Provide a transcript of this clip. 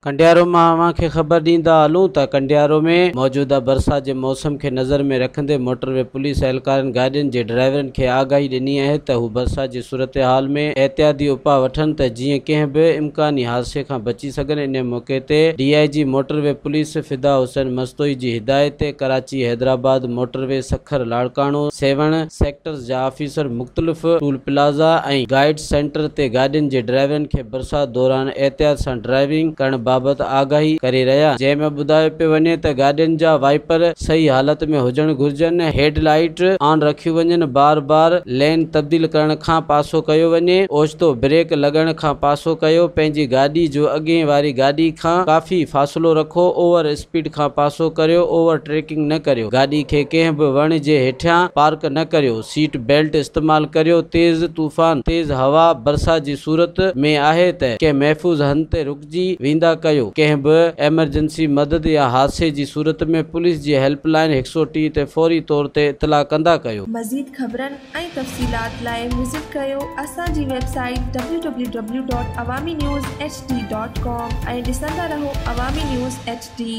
ڪنڊيارو مان اوهان کي خبر ڏيندا هلون ته ڪنڊيارو ۾ موجوده برسات جي موسم کي نظر ۾ رکندي موٽر وي پوليس اهلڪارن گاڏين جي ڊرائيورن کي آگاهي ڏني آهي ته هو برسات جي صورتحال ۾ احتياطي اپاء وٺن ته جيئن ڪنهن به امڪاني حادثي کان بچي سگهن. ان موقعي تي D I G motorway police Fida Hussain Mastoi جي هدايت تي Karachi Hyderabad motor V Sukkur Larkana Sehwan sectors جا آفيسر مختلف ٽول پلازا ۽ گائيڊ سينٽر تي گاڏين جي ڊرائيورن کي برسات دوران احتياط سان ڊرائيونگ ڪرڻ بابت آگاهي ڪري رهيا جنهن ۾ ٻڌايو پيو وڃي ته گاڏين جا وائپر صحيح حالت ۾ هجڻ گهرجن، هيڊ لائيٽ آن رکيون وڃن، بار بار لين تبديل ڪرڻ کان پاسو ڪيو وڃي، اوچتو بريڪ لڳڻ کان پاسو ڪيو، پنهنجي گاڏي جو اڳئين واري گاڏي کان ڪافي فاصلو رکو، اوور اسپيڊ کان پاسو ڪريو، اوور ٽيڪنگ نه ڪريو، گاڏي کي ڪنهن به وڻ جي هيٺيان پارڪ نه ڪريو، سيٽ بيلٽ استعمال ڪريو، تيز طوفان، تيز هوا، برسات جي صورت ۾ آهي ته ڪنهن محفوظ هنڌ تي رڪجي ويندا ڪيو، ڪنهن به ايمرجنسي مدد يا حادثي جي صورت ۾ پوليس جي هيلپ لائين 130 تي فوري طور تي اطلاع ڪندا ڪيو. مزيد خبرن ۽ تفصيلات لاء وزٽ ڪريو اسان جي website W W W dot Awami news H D dot com ۽ ڏسندا رهو عوامي نيوز ايڇ ڊي.